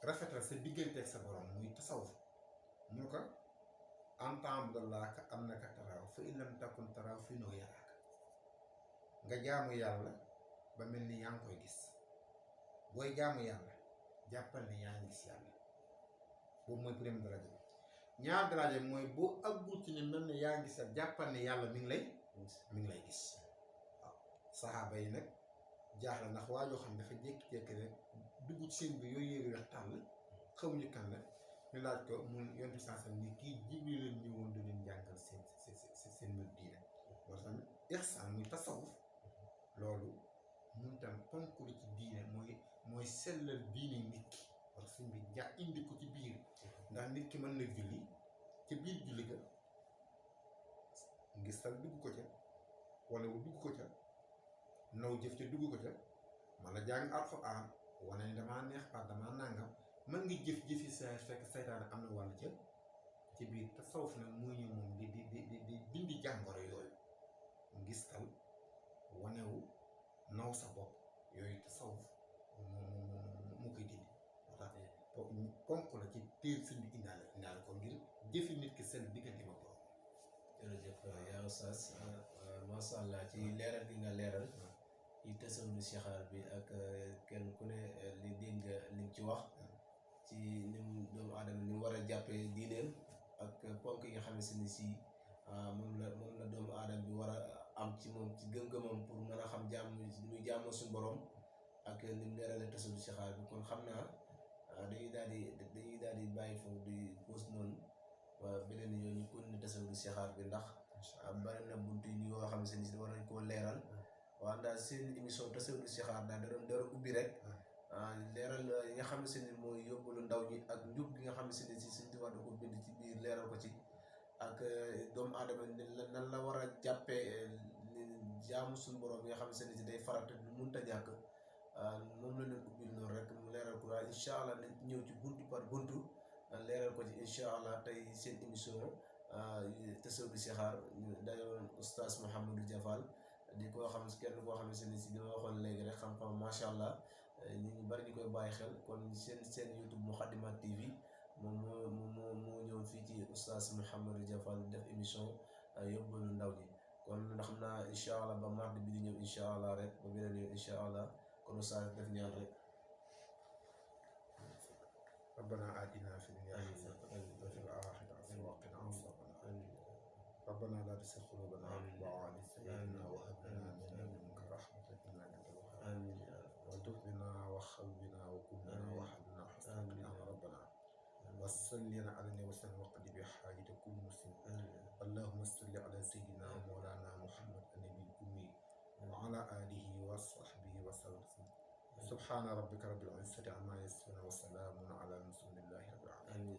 rafetal sa digganteeg sa borom muy tasawuf mu ko entendre ka annaka taraahu fa in lam takun taraahu fa innahu yaraaka nga jaamu yàlla ba mel ni yaa ngi koy gis booy jaamu yàlla jàppal ne yaa ngi gis yàlla boobu mooy premier daraja bi ñaar daraja bi mooy boo àggul ci ne mel ni yaa ngi gis yàlla jàppal ne yàlla mi ngi lay gis waaw saxaaba yi nag jaaxle ndax waa joo xam ne dafa jékki-jékki rek dugg ci seen bi yooyu yéeru weex tàll xamuñu kan la ñu laaj ko mun yontu sansam ni kii Jibril leen ñëwoon di leen jàngal seen mbir diine loolu tamit ihsaan muy tasawuf loolu mun tam ponk lu ci diine mooy sellal diine nit ki wala suñ bi indi ko ci biir ndax nit ki mën na julli ca biir julli ga ngistal dugg ko ca wala wu dugg ko ca naw jëf ca dugg ko ca man la jàng alxuraan wane ni damaa neex par damaa nàngam mën nga jëf-jëfi saa fekk saytaane am na wàll ca ci biir tasawuf nag muy ñëw moom di dindi jàngoro yooyu ngistal wanewu naw sa bopp yooyu tasawuf mu koy dindi moo tax ponk la ci téer sëñ bi indaale ko ngir jëfi nit ki seen diggante ma borom. jërëjëf yaa Oustaz masha Allah ci leeral gi nga leeral ci tasawudu sixaar bi ak kenn ku ne li dégg nga li ci wax ci ni mu doomu aadama ni mu war a jàppee diineem ak ponk yi nga xam ne si moom la doomu aadama bi war a am ci moom ci gëm-gëmam pour mën a xam jàmm muy jàmmoo suñu borom ak ni mu leeralee tasawudu sixaar bi kon xam naa dañuy daal di bàyyi foofu di pause noonu waaw beneen yoon ñu continuer tasawudu sixaar bi ndax bari na buntu yi yoo xam ne si war nañ koo leeral waaw ndax seen émission tasawudu sixaar daal da doon ubbi rek leeral yi nga xam ne ni mooy yóbbalu ndaw ñi ak njub gi nga xam ne si suñ tubaab da ko bind ci biir leeral ko ci ak doomu aadama nan la war a jàppee jaamu suñu borom yi nga xam ne si day farata lu mënta ñàkk moom la leen ubbil noonu rek mu leeral ko waaye incha allah nañ ñëw ci buntu par buntu leeral ko ci incha allah tey seen émission tasawudu sixaar dayoon Oustaz Mohamadou Diafal di koo xam kenn koo xam ne si li ma waxoon léegi rek xam-xam macha allah nit ñu bari ñu koy bàyyi xel kon seen YouTube Moukhaddamatoul TV moo ñëw fii ci Oustaz Mohamadou Diafal def émission yóbbalu ndaw ñi kon ndax xam naa incha allah ba mardi bi di ñëw incha allah rek ba beneen yoon incha allah kon Oustaz def ñaan rek. ربنا آتنا في الدنيا حسنة وفي الآخرة حسنة وقنا عذاب النار ربنا لا تزغ قلوبنا بعد إذ هديتنا وهب لنا من لدنك رحمة إنك أنت الوهاب وتب بنا وخل بنا وكن لنا وهب لنا حسنا يا ربنا وصل على النبي وسلم وقد بحاجة كل مسلم اللهم صل على سيدنا مولانا محمد النبي الأمي وعلى آله وصحبه وسلم سبحان ربك رب العزة عما يصفون وسلام على المرسلين لله رب العالمين.